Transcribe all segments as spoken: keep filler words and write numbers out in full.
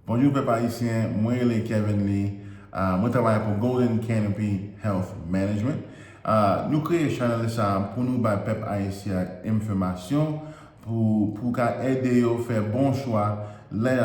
Bonjou pèp ayisyen, mwen rele Kevin Lee. Ah, mwen travay pou Golden Canopy Health Management. Ah, nou kreye chanèl sa pou nou bay pèp ayisyen enfòmasyon pou, pou ka ede yo fè bon chwa lè,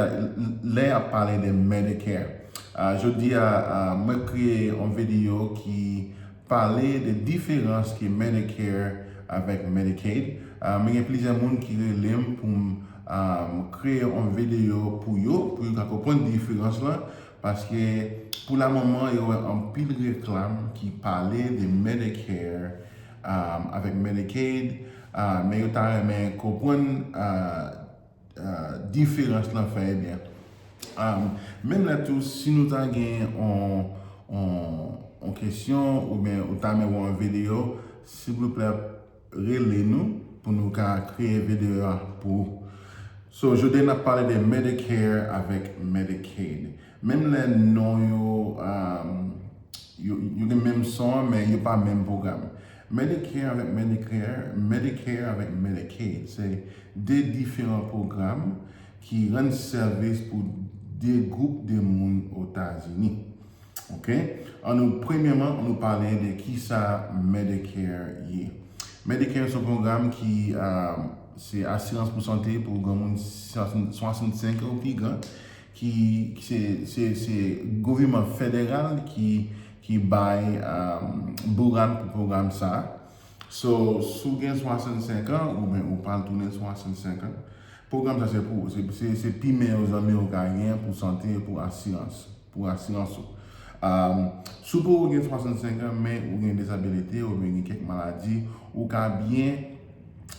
lè y ap pale de Medicare. Ah, jodi a, ah, mwen kreye yon videyo ki pale de diferans ki Medicare avèk Medicaid. Ah, men gen plizyè moun ki rele m pou m, ah, kreye yon videyo pou yo, pou yo ka konprann diferans lan, paske pou la moman, yo wè anpil reklam ki pale de Medicare, ah, avèk Medicaid, ah, men yo ta renmen konprann, ah, ah, diferans lan fè ebyen. Ah, menm lè tou, si nou ta gen on, on, on kesyon oubyen ou ta renmen wè yon videyo, silvouplè, rele nou pou nou ka kreye videyo a pou ou. So, jodi a n ap pale de Medicare avèk Medicaid. Menm lè non yo, um, yo, yo gen menm son an, men yo pa menm pwogram. Medicare avèk Medicare, Medicare avèk Medicaid, se de diferan pwogram ki rann sèvis pou de gwoup de moun Otazini. Ok? An nou, premyèman, an nou pale de kisa Medicare ye. Medicare se yon pwogram ki, ah, se asirans pou sante pou granmoun swasannsenk an ou pi gran, ki, ki se, se, se gouvènman federal ki, ki bay, ah, bourad pou pwogram sa. So, si w gen swasannsenk an, oubyen ou pral tounen swasannsenk an, pwogram sa se pou ou. Se, se, se pi meyè zanmi ou ka gen pou sante, pou asirans, pou asirans ou. Um, si w gen swasannsenk an, men ou gen dezabilite, oubyen gen kèk maladi, ou ka byen,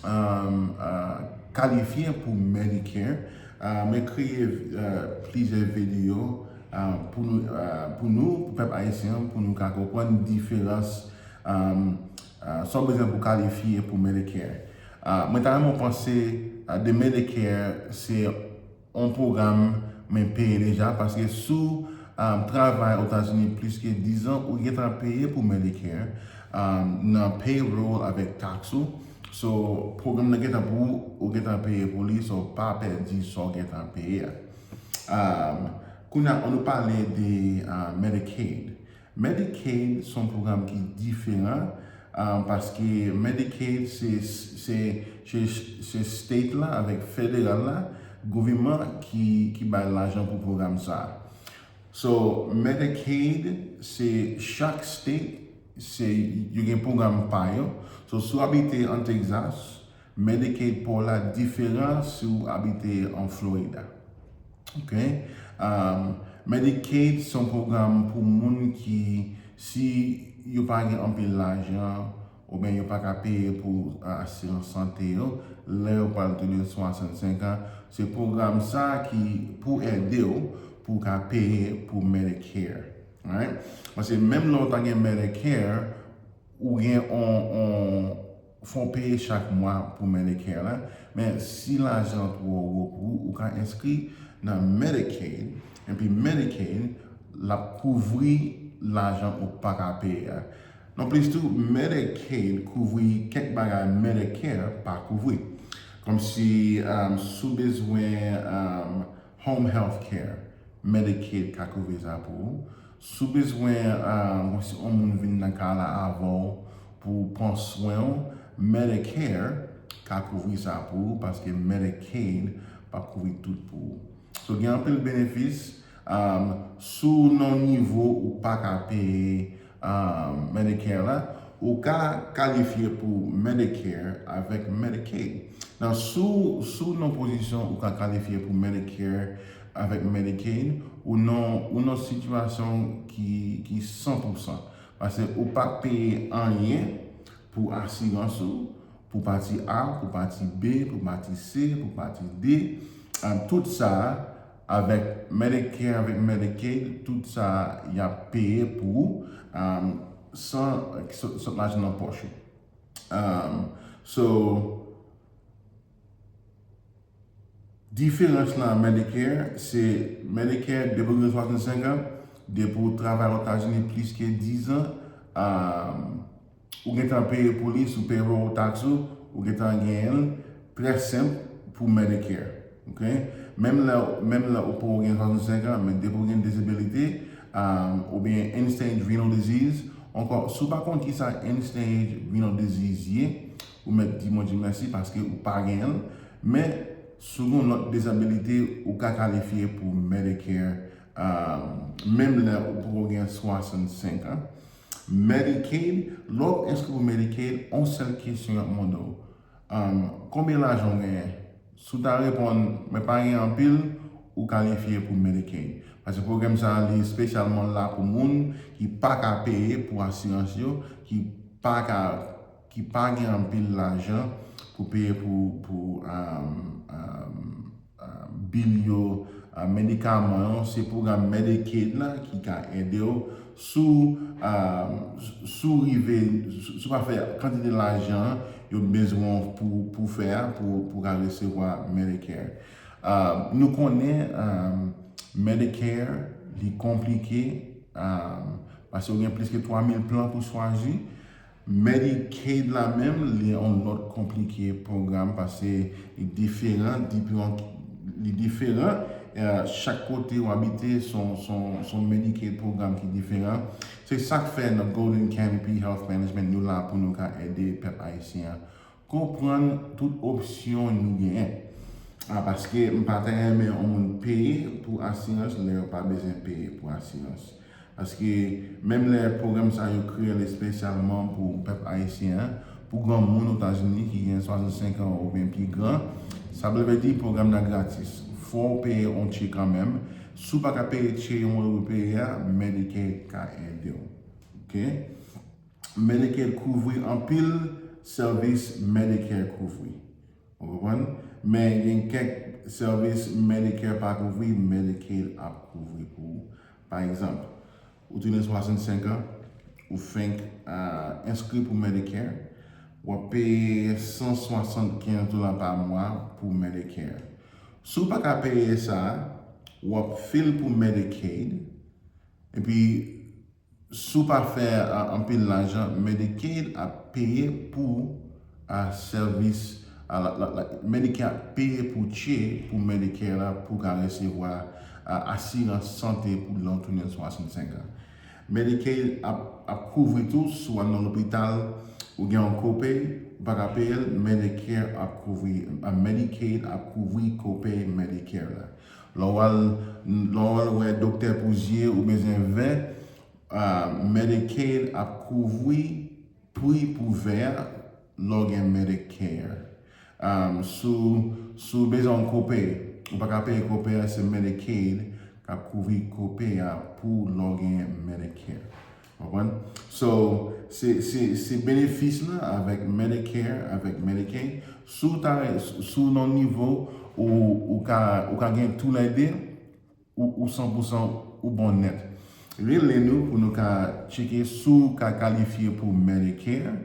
um, uh, kalifye pou Medicare. Uh, men kreye, uh, plizyè videyo, uh, pou nou, uh, pou nou, pou pèp ayisyen an, pou nou ka konprann diferans, um, uh, sa w bezwen pou kalifye pou Medicare. Uh, mwen ta renmen w panse, uh, de Medicare, se yon pwogram mwen peye deja, paske si w, um, travay Otazini plis ke diz an, ou gentan peye pou Medicare, um, nan payroll avèk taks ou. So, pwogram nan gentan pou ou, ou gentan peye pou li, so pa pèdi sa w gentan peye a. Um, kounye a, an nou pale de, uh, Medicaid. Medicaid se yon pwogram ki diferan, ah, paske Medicaid se, se, se, se state la avèk federal la, gouvènman ki, ki bay lajan pou pwogram sa a. So, Medicaid, se chak state, se, yo gen pwogram pa yo. So, si w abite an Texas, Medicaid pa w la diferan si w abite an Florida. Ok? Um, Medicaid se yon pwogram pou moun ki, si yo pa gen anpil lajan, oubyen yo pa ka peye pou, uh, asirans sante yo, lè yo pral tounen swasannsenk an, se pwogram sa ki pou ede w pou w ka peye pou Medicare. Right? Paske menm lè w ta gen Medicare, ou gen on, on, fò w peye chak mwa pou Medicare la. Men si lajan twò wo pou ou, ou ka enskri nan Medicaid, epi Medicaid l ap kouvri lajan ou pa ka peye a. Nonplis tou, Medicaid kouvri kèk bagay Medicare pa kouvri. Kòmsi, um, si w bezwen, um, home health care, Medicaid ka kouvri sa pou ou. Si w bezwen, ah, si yon moun vin nan kay la avè w pou pran swen w, Medicare ka kouvri sa pou ou, paske Medicaid p ap kouvri tout pou ou. So, gen anpil benefis. Um, si w nan nivo ou pa ka peye, um, Medicare la, ou ka kalifye pou Medicare avèk Medicaid. Nan, si w, si w nan pozisyon ou ka kalifye pou Medicare avèk Medicaid, ou nan, ou nan sitiyasyon ki, ki san pou san. Paske ou pa peye anyen pou asirans ou, pou pati A, pou pati B, pou pati C, pou pati D. Ah, tout sa, avèk Medicare, avèk Medicaid, tout sa y ap peye pou ou, ah, san, sot, sot lajan nan pòch ou. Ah, so, diferans lan Medicare, se Medicare, depi w gen swasannsenk an, depi w travay Etazini plis ke diz an, ah, ou gentan peye pou li sou payroll tax ou, ou gentan genyen l, trè senp pou Medicare. Ok? Menm lè, menm lè ou poko gen swasannsenk an, men depi ou gen disability, um, oubyen end stage renal disease, ankò, si w pa konn ki sa end stage renal disease ye, ou mèt di Bondye mèsi paske ou pa gen l. Men, si w gen yon lòt disability, ou ka kalifye pou Medicare, um, menm lè ou poko gen swasannsenk an. Medicaid, lè w enskri pou Medicaid, yon sèl kesyon y ap mande w. Um, konbyen lajan w genyen? Si w ta reponn, mwen pa gen anpil, ou kalifye pou Medicaid. Paske pwogram sa a, li espesyalman la pou moun ki pa ka peye pou asirans yo, ki pa ka, ki pa gen anpil lajan pou peye pou, pou, um, um, uh, bil yo, uh, medikaman yo, se pwogram Medicaid la ki ka ede w. Si w, uh, si w rive, si si w pa fè kantite lajan yo bezwen pou, pou fè a, pou, pou ka resevwa Medicare. Uh, nou konnen, um, Medicare, li konplike, um, paske w gen plis ke twa mil plan pou chwazi. Medicaid la menm, li yon lòt konplike pwogram paske li diferan, diferan, li diferan. Eh, chak kote w abite, son, son, son Medicaid pwogram ki diferan. Se sa k fè nan Golden Canopy Health Management, nou la pou nou ka ede pèp ayisyen an konprann tout opsyon nou genyen. Ah, paske m pa ta renmen yon moun peye pou asirans lè yo pa bezwen peye pou asirans. Paske menm lè pwogram sa yo kreye l espesyalman pou pèp ayisyen an, pou granmoun Etazini ki gen swasannsenk an oubyen pi gran, sa vle di pwogram nan gratis. Fò w peye yon tchè kanmenm. Si w pa ka peye tchè yon moun peye a, Medicaid ka ede w. Ok? Medicaid kouvri anpil sèvis Medicare kouvri. Ou konprann? Men gen kèk sèvis Medicare pa kouvri, Medicaid ap kouvri pou ou. Pa egzanp, ou tounen swasannsenk an, ou fenk, ah, enskri pou Medicare, w ap peye san swasannkenz dola pa mwa pou Medicare. Si w pa ka peye sa, w ap file pou Medicaid, epi si w pa fè, ah, anpil lajan, Medicaid ap peye pou, ah, sèvis, ah, la, la, la, Medicare ap peye pou tchè pou Medicare la pou w ka resevwa, ah, asirans sante pou lè w tounen swasannsenk an. Medicaid ap, ap kouvri tou si w al nan lopital, ou gen yon kopay, ou pa ka peye l, Medicare ap kouvri, ah, Medicaid ap kouvri kopay Medicare la. Lè w al, lè w al wè doktè pou zye, ou bezwen vè, ah, Medicaid ap kouvri pri pou vè a lè w gen Medicare. Ah, si w, si w bezwen yon kopay, ou pa ka peye kopay a, se Medicaid k ap kouvri kopay a pou lè w gen Medicare. Konprann? So, se, se, se benefis la avèk Medicare, avèk Medicaid. Si w ta, si w nan nivo ou, ou ka, ou ka gen toulède, ou, ou san pou san, ou bon nèt. Rele nou pou nou ka tcheke si w ka kalifye pou Medicare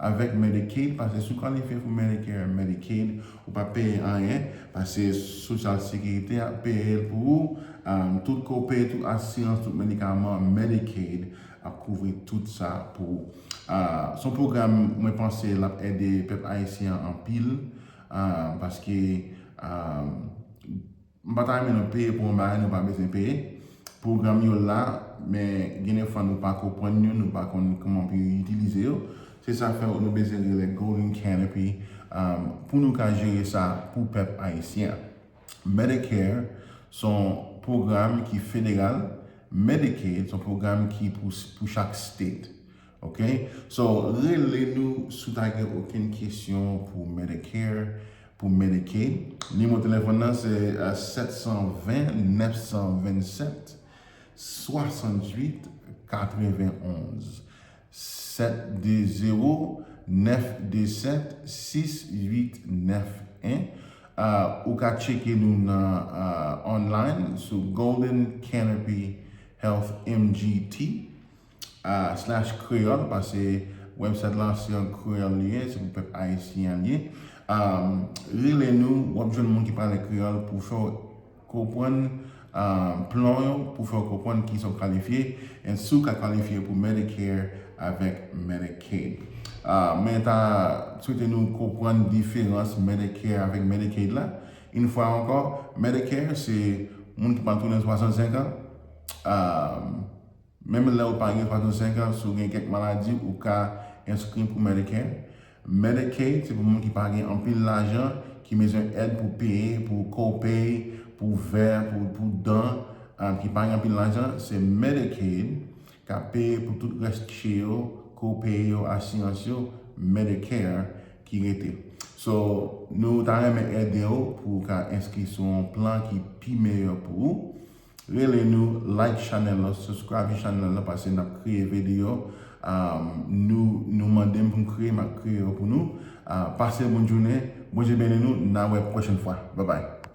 avèk Medicaid, paske si w kalifye pou Medicare, Medicaid, ou pa peye anyen, paske Sosyal Sekirite ap peye l pou ou, um, tout kopay, tout asirans, tout medikaman, Medicaid ap kouvri tout sa pou ou. Ah, se yon pwogram mwen panse l ap ede pèp ayisyen an anpil, ah, paske, ah, m pa ta renmen nou peye pou yon bagay nou pa bezwen peye. Pwogram yo la, men gen de fwa nou pa konprann yo, nou pa konn kòman pou yo itilize yo. Se sa fè nou bezwen rele Golden Canopy, um, pou nou ka jere sa pou pèp ayisyen an. Medicare se yon pwogram ki federal, Medicaid se yon pwogram ki pou, pou chak state. Ok? So, rele nou si w ta gen okenn kesyon pou Medicare, pou Medicaid. Nimewo telefòn nan se, euh, sèt san ven, nèf san vennsèt, swasanntuit, katrevenonz. Sèt de zewo, nèf de sèt, sis uit nèf en. Ah, ou ka tcheke nou nan, ah, online sou Golden Canopy Health M G T, ah, slash Kreyòl, paske website la se an kreyòl li ye, se pou pèp ayisyen an li ye. Ah, rele nou, w ap jwenn moun ki pale kreyòl pou fè w konprann, ah, plan yo, pou fè w konprann kisa w kalifye, e si w ka kalifye pou Medicare avèk Medicaid. Ah, mwen ta swete nou konprann diferans Medicare avèk Medicaid la, Yon fwa ankò, Medicare se moun ki pa twounen swasannsenk an. Menm lè ou pa gen swasannsenk an, si w gen kèk maladi, ou ka enskri pou Medicare. Medicaid se pou moun ki pa gen anpil lajan, ki bezwen èd pou peye, pou copay, pou vè, pou, pou dan, ki pa gen anpil lajan. Se Medicaid k ap peye pou tout rès chè yo, copay yo, asirans yo, Medicare ki rete. So, nou ta renmen ede w pou w ka enskri sou yon plan ki pi meyè pou ou. Rele nou, like chanèl la, subscribe chanèl la, paske n ap kreye videyo. Nou, nou mande m pou m kreye, m ap kreye yo pou nou. Pase yon bon jounen, Bondye beni nou, n a wè pwochèn fwa. Babay.